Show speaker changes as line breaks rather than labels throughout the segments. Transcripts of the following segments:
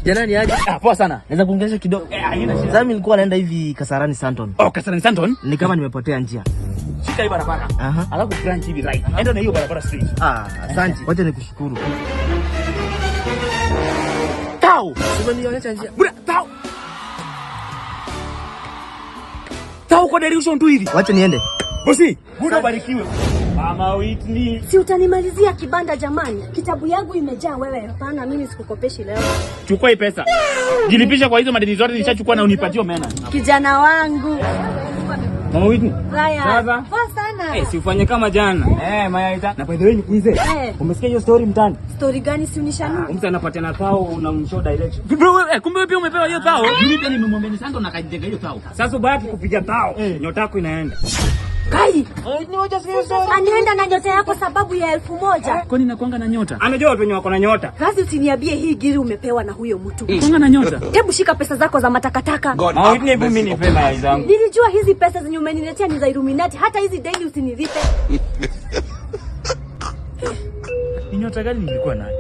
Jana ni aje?
Ah, poa sana.
Naweza kuongelesha kidogo?
Eh, haina shida.
Sasa mimi nilikuwa naenda hivi Kasarani Santon.
Oh, Kasarani Santon?
Ni kama nimepotea njia.
Shika hii barabara. Alafu branch hivi right. Enda na hiyo barabara straight.
Ah, asante. Wacha nikushukuru.
Tao.
Umenionyesha njia.
Bura, tao. Tao kwa direction tu hivi.
Wacha niende.
Bosi, muda ubarikiwe. Mama Whitney.
Si utanimalizia kibanda jamani? Kitabu yangu imejaa wewe. Hapana, mimi sikukopeshi leo.
Chukua hii pesa. Jilipisha kwa hizo madeni zote nilishachukua na unipatie omena.
Kijana wangu.
Mama Whitney.
Raya.
Sasa?
Poa sana.
Eh, si ufanye kama jana. Eh, mayai ta. Na by the way nikuulize.
Eh.
Umesikia hiyo story mtaani?
Story gani si unishanue?
Mtu anapatiana thao unamshow direction.
Bro, wewe, kumbe wewe pia umepewa hiyo thao. Mimi pia nimemwambia ni Santo na akajenga hiyo thao.
Sasa ubaki kupiga thao, nyota yako inaenda.
Kai. Anaenda na nyota yako sababu ya 1000.
Kwani nakuanga na nyota?
Anajua watu wenye wako na nyota.
Razi, usiniambie hii giri umepewa na huyo mtu.
Kuanga na nyota.
Hebu shika pesa zako za matakataka.
Mama Whitney, hebu mimi nipe mayai zangu.
Nilijua hizi pesa zenye umeniletea ni za Illuminati, hata hizi daily usinilipe.
Ni nyota gani nilikuwa nayo?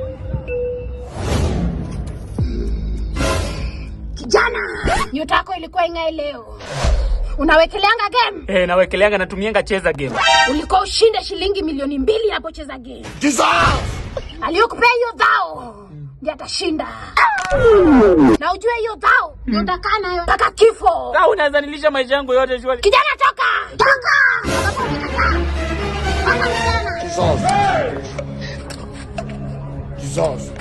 Kijana, nyota yako ilikuwa ing'ae leo. Unawekeleanga game?
Eh, nawekeleanga natumianga cheza game.
Ulikuwa ushinde shilingi 2,000,000 hapo cheza game. Aliyokupea hiyo dhao ndiye atashinda. Na ujue hiyo dhao ndio utakaa nayo mpaka kifo.
Sasa unaweza nilisha maisha yangu yote shwari.
Kijana, toka! Toka! Toka kijana.
Jesus. Jesus.